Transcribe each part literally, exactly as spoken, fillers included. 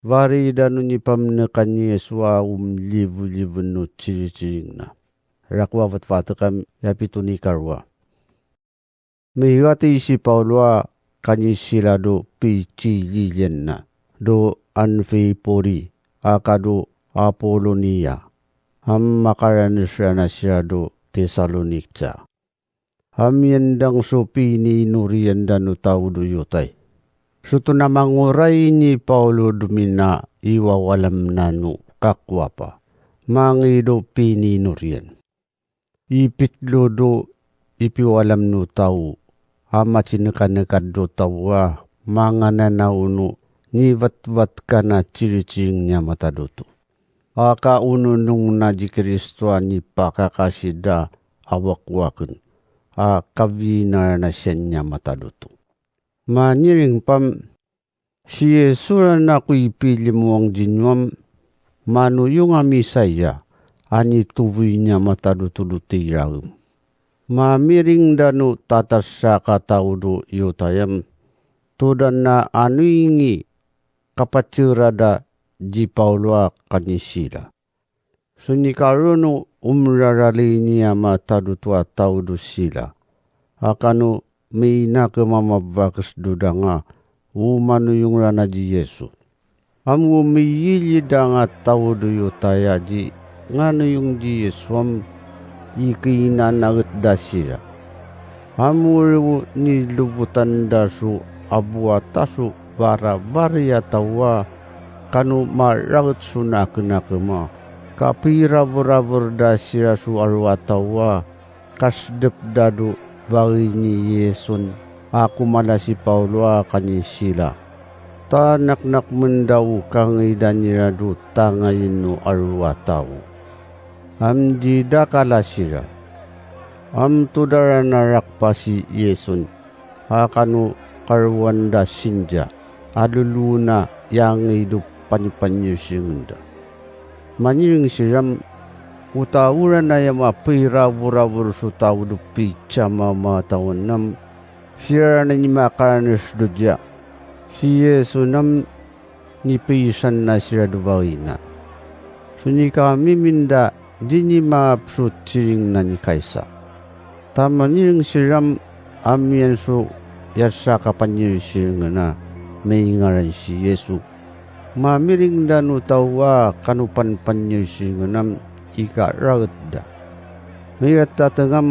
Varida no nipamnkan iyan so a omlivoliven o ciriring na. Rakowa vatvatakam ya pito ni karowa. Migatay si Paulo a kani Sila do picililen na do Anfipori a ka do Apolonia, a makaranes rana sira do Tesalonica. A miyandang so piniinoriyan dan o taw do Yotay. Soto na mangoray ni Paulo do mina i wawalam na no kakowa pa. Mangi do piniinoriyan. Ipitlo do ipiwalam no taw a macinkankan do taw a mangananaw no nivatvat ka na ciriring niyan matad oto. A kaononong na di Kristo a nipakakasida a wakowaken a kawinaran a siyan niyan matad oto. Maniring pam, si Yesu ran a ko ipilimoang di niyo am, manoyong a Misaya a nitovoy niyan matad oto do tiraem. Mamiring dan o tatas a kataw do Yotaya am, todan a anoying i kapacerada di Paulo a kani Sila. So nikaroon o omrarali niyan matad oto a taw do Sila a kano minakemamabakes do danga o manoyong rana di Yesu. Amo miyili danga taw do Yotaya di nganoyong di Yesu am ikinanaet da sira. Amo riyo nilobotan da so abowata so barabari a taw a kano maraet so nakenakema, ka piraboraber da sira so aro a taw a kasdep da do bagi ni Yesu a ko mala si Paulo a kani Sila. Tanaknakmen da o kangidan iran do tangayen o aro a taw. Am di dakala sira. Am todaran a rakpa si Yesu a kano karowan da sinja a lolowona iyangi do panipanyosingen da. Maniring siran, o taw ran aya mapiraboraber so taw do picamamatawan am, siran i makaranes do diya. Si Yesu nam nipisan na sira do bagi na. So nikamiminda di nimaap so ciring na nikaisa. Ta maniring siran am iyan so iyasa kapanyosiringen a mingaran si Yesu. Mamiring dan o taw a kano panpanyosiringen am ikaraet da. Miyatateng am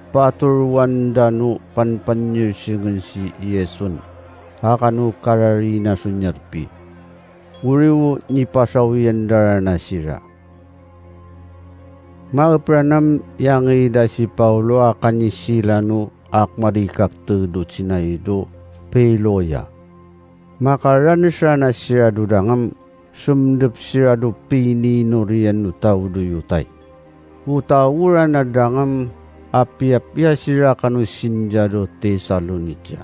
patorowan dan o panpanyosingen si Yesu a kano kararina so nyarpi. Oriyo nipasawiyan da rana sira. Maep ran am iyangida si Paulo a kani Sila no a ko marikakte do cinay do Piloya. Makaranes rana sira do danga am, somdep sira do piniinoriyan o taw do Yotay. O taw ran a danga am, apiyapiya sira kano sinja do Tesalonica.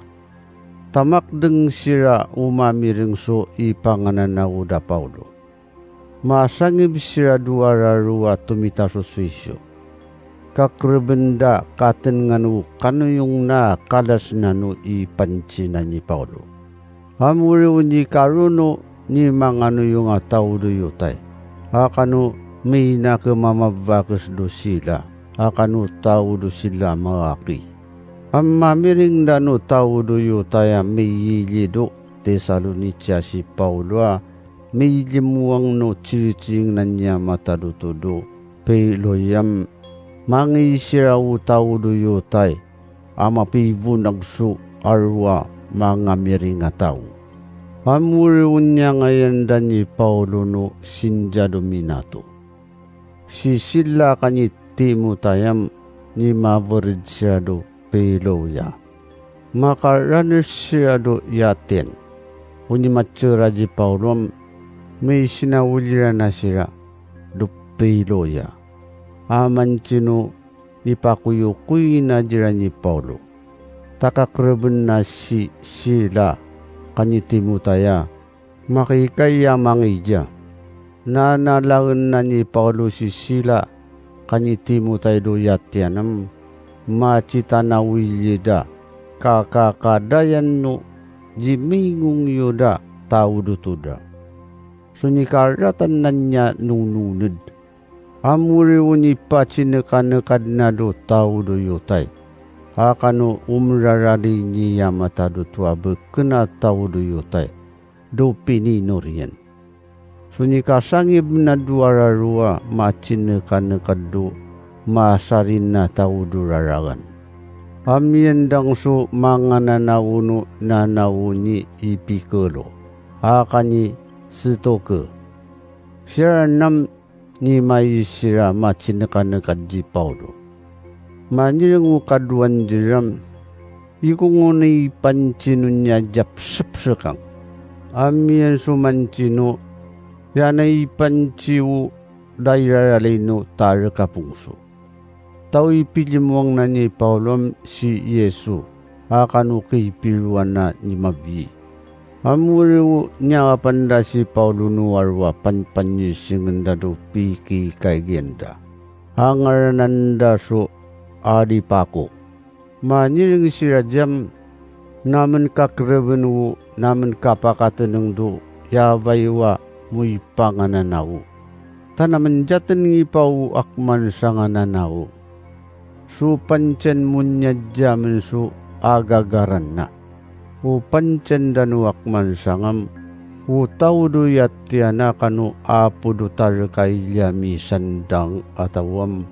Tamakdeng sira o mamiring so ipangananaw da Paulo. Masangib sira do araro a tomita so soiso. Kakereben da katengan o kanoyong na kalas na no ipancinan i Paulo. Amo oriyo nikaroon o nimanganoyong a taw do Yotay a kano minakemamabakes do Sila a kano taw do Sila maaki. Am mamiring dan o taw do Yotay a miyili do Tesalonica si Paulo a milimowang no ciriciring na niyan matad oto do Piloya am, mangi sira o taw do Yotay a mapibonag so aro a mangamiring a taw. Amo oriyo niyangayan da ni Paulo no sinja do minato. Si Sila kani Timotay am, nimabered sira do Piloya. Makaranes sira do Yatian. Onimacer a di Paulo am, misinawil iran a sira do Piloya. Aman tino ipakoyokoy na di ran i Paulo. Ta kakereben na si Sila kani Timotay a makikaya mangiza. Nanalagen na ni Paulo si Sila kani Timotay do Yatian am, macitanawili da, kakakadayan no di mingongiyo da taw do toda. so nikaratan nan iyan nononed. Amori o nipacinekanekad na do taw do yotay, a kano o merarali niyan matad oto a beken a taw do yotay, do pininor iyan. So nikasangib na do a raroway a macinekanekad do masarin a taw do raragan. Amiyandang so mangananaw o nananaw oni i Pikelo, a kani Setoke. Siran nam ni maisira macinekanekad di Pawlo. Manireng o kadowan diran, ikongon i pancino niyan a diyapsepsekang. Amiyan so mancino, iyan a ipanci o da i rarali no tarek a pongso. Taw i pilimowang na ni Pawlo si Yesu, a kano kipirowan a ni mabi. Amori o niyakapan da si Pawlo no waro a panpanyisingan da do pikikagiyan da, a ngaranan da so Aripako. Manireng siran diyan, na menkakereben o, na menkapakateneng do, ya bayo a moy pangananaw o. Ta na menjaten ngipa o akman sangananaw o. So pancen mo niyan diyamen so agagaran na. O pancen dan o akman sangam, o taw do yatiyan a kano apo do tarek a iliyami sandang a taw am,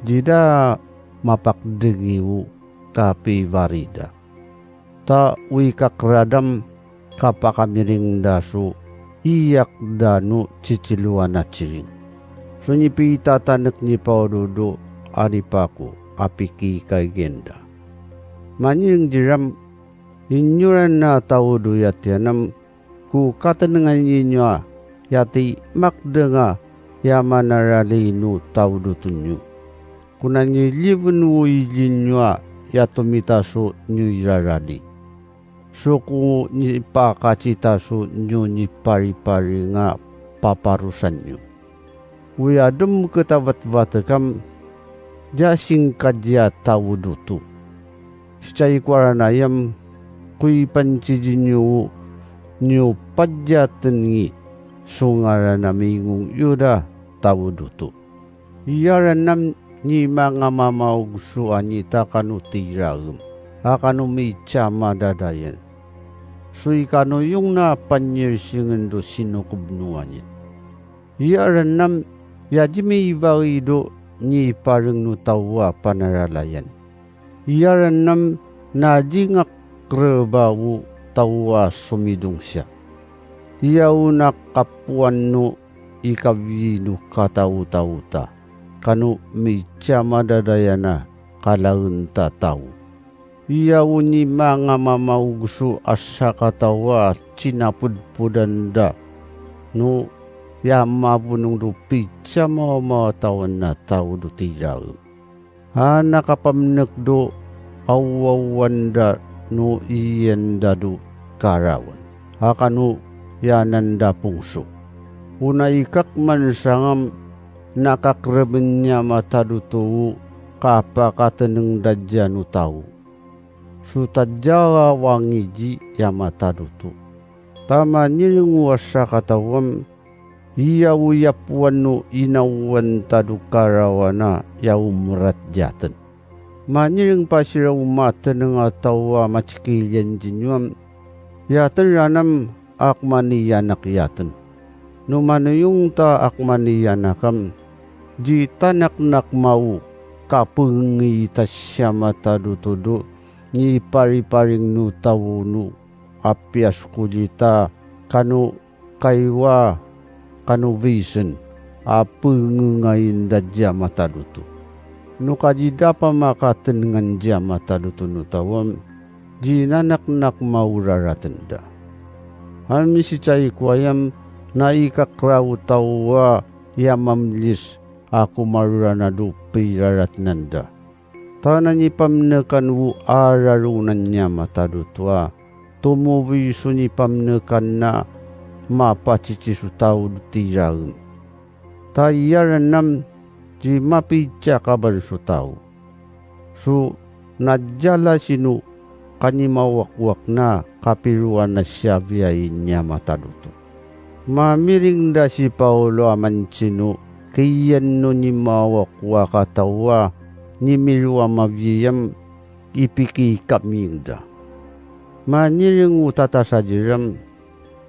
di da mapakdengi o kapibarida. Ta o ikakera dam kapakamiring da so iyak da no cicilowan a ciring. So nipitatanek ni Pawlo do Aripako a pikikagiyan da. Manireng diran, inyoran a taw do yatiyan am, ko katenengan iyo a, yati makdeng a, ya manarali no taw do tonyo. Ko na niliven o ili niyo a, ya tomitaso niyo i rarali. So ko nipakacitaso niyo niparipari nga paparosan iyo. Oya dem ketabatbatek am, diya singkadiya taw doto. Sicay ko aranay am, ko ipancidi niyo o, niyo padiyaten ngi, so ngaran a mingong iyo da taw doto. Iyaran am ni mangamamaog so anita kano tiraem, a kano micama dadayan. So ikano yong na panyirsingan do sinokob no anit. Iyaran am ya di mibagi do nipareng no taw a panaralayan. Iyaran am na di ngak reba o taw a somidong siya. Iya o na kapoan no ikawi no kataotao ta, kano micama dadayan a kalaen ta taw. Iya o ni mangamamaog so asakataw a cinapodpodan da, no ya mabonong do picamawa mawatawan a taw do tiraem. A na kapamnek do awawan da no iyan da do karawan, a kano iyanan da pongso. O na ikakman sangam na kakereben iyan matad oto o kapakateneng da diyan o taw. So tadjarawangi di ya matad oto. Ta manireng o asakataw am, iya o yapowan o inawan ta do karawan a ya o merat diyaten. Manireng pa sira o mateneng a taw a matikiliyan di niyo am, iyaten ran am akmaniyanak iyaten. No manoyong ta akmaniyanak am, di tanaknak maw kapengi ta siya matad oto do nipariparing no taw no apiya so kolita kano kaiwa kano visen a pengengain da diya matad oto. No ka di da pamakatenengan diya matad oto no taw am, di nanaknak maw raraten da. Ami sicay ko ayam na ikakera o taw a iya mamlis a komaroran a do piraratenan da. Ta na nipamnekan o araronan iyan matad oto a tomovi so nipamnekan na mapacici so taw do tiraem. Ta iyaran am di mapicakaban so taw. So nadjala sino kanimawakwak na kapirowan a siyabiyain iyan matad oto. Mamiring da si Paulo a mantsino, kiyan o nimawa ko a kataw a nimirowa mabiyayam, ipikikamiing da. Maniring o tatas a diram,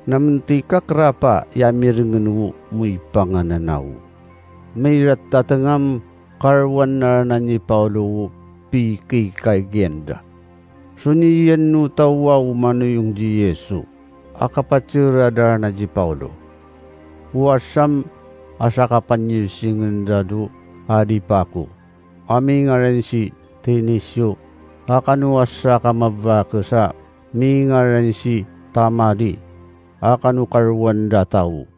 na mnti ka krapa ya mirengen o mo ipangananaw. Mairat a tengam, karowan anan i Paulo o pikikagiyan da. So niyan o taw a omanoyong di Yesu a kapatera da anan di Paulo. O asam a sakapanyisingen da do a di pako a mingaran si Tinisyo, a kano asa ka mabakes a mingaran si Tamadi, a kano karowan da taw.